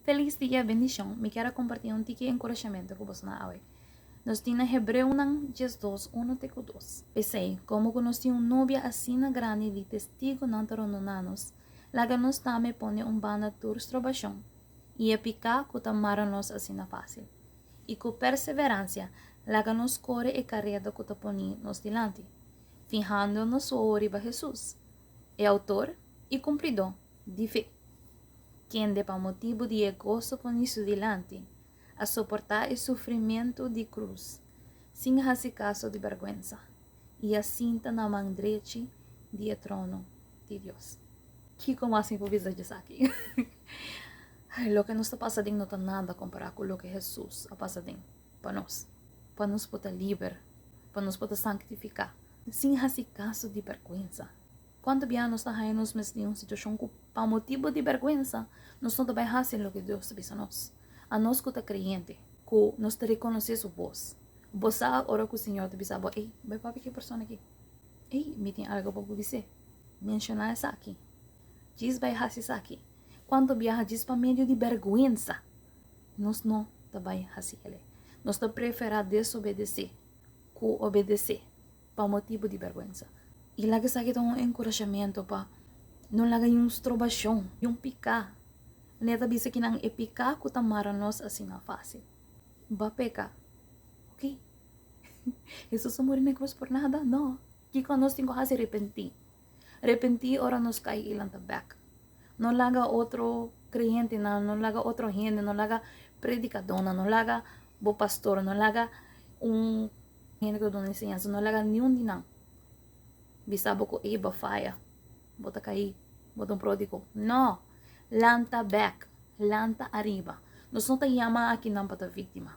Felis dia, bendishon. Mi kier a kompartí un tiki enkurashamentu ku boso na awe. Nos tin na Hebreonan 12, 1 te ku 2. P'esei, komo ku nos tin un nubia asina grandi di testigunan ta rondoná nos, laga nos tambe pone un banda tur strobashon i e piká ku ta mara nos asina fásil. I ku perseveransia, laga nos kore e kareda ku ta poní nos dilanti, fihando nos wowo riba Hesus, e outor i kumplidó di fe, kende pa motibu di e goso poní su dilanti, a soportá e sufrimentu di krus, sin hasi kaso di bèrgwensa, i a sinta na man drechi di e trono di Dios. Kiko mas mi por bisa dje esaki? Loke nos ta pasa den no ta nada kompará ku loke Hesus a pasa den pa nos, pa nos por ta liber, pa nos por ta sanktifiká, sin hasi kaso di bèrgwensa. Kuantu biaha nos ta haña nos mes den un situashon ku pa motibu di bèrgwensa nos no ta bai hasi loke Dios ta bisa nos? Anos ku ta kreyente, ku nos ta rekonosé su bos. Bo sa ora ku Señor ta bisa bo, Ey, bai papia ku e persona aki. Ey, mi tin algu pa bo bis'é. Menshoná esaki. Djis bai hasi esaki. Kuantu biaha djis pa medio di bèrgwensa nos no ta bai hasi el'e. Nos ta preferá desobedesé ku obedesé pa motibu di bèrgwensa. I laga esaki ta un enkurashamentu pa no laga niun strobashon, niun piká. Manera ta bisa kinan e piká ku ta mara nos asina fásil. Bo a peka. Oke. Hesus a muri na e krus por nada? No. Kiko nos tin ku hasi? Repentí. Repentí ora nos kai i lanta bèk. No laga otro kreyentenan, no laga otro hende, no laga predikadónan, no laga bo pastor, no laga un hende ku ta duna enseñansa, no laga niun di nan bisa bo ku ey bo faya, bo ta kai, bo ta un pródigo. No! Lanta bèk, lanta ariba. Nos no ta yama akinan pa ta víktima.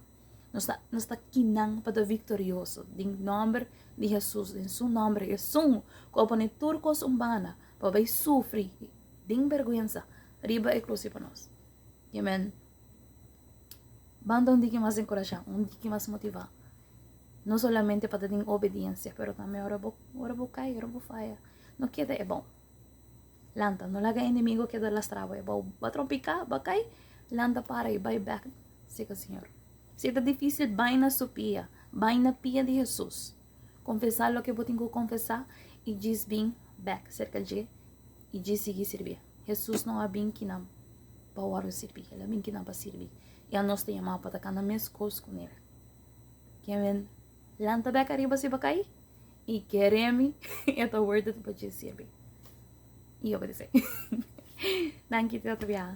Nos ta, nos ta kinan pa ta viktorioso. Den nòmber di Hesus, den su nòmber, esun ku a pone tur kos un banda pa bai sufri den bèrgwensa riba e krusi pa nos. Amen. Ban ta un diki mas enkurashá, un diki mas motivá. No solamente pa ta den obediensia, pero tambe ora bo, ora bo kai, ora bo faya, no keda e bou. Lanta, no laga enemigo keda lastra bo e bou. Bo a trompiká, bo a kai, lanta para i bai bèk serka Señor. Si ta difísil, bai na su pia, bai na pia di Hesus. Konfesá loke bo tin ku konfesá i djis bin bèk serka dje i djis sigui sirbié. Hesus no a bin kinan pa wòrdu sirbí, el a bin kinan pa sirbi. I anos ta yamá pa ta kanda meskos ku nel. Ke men lanta bèk ariba si bo kai i kere mi e ta worth it pa djis sirbi i obedesé. Danki te otro biaha.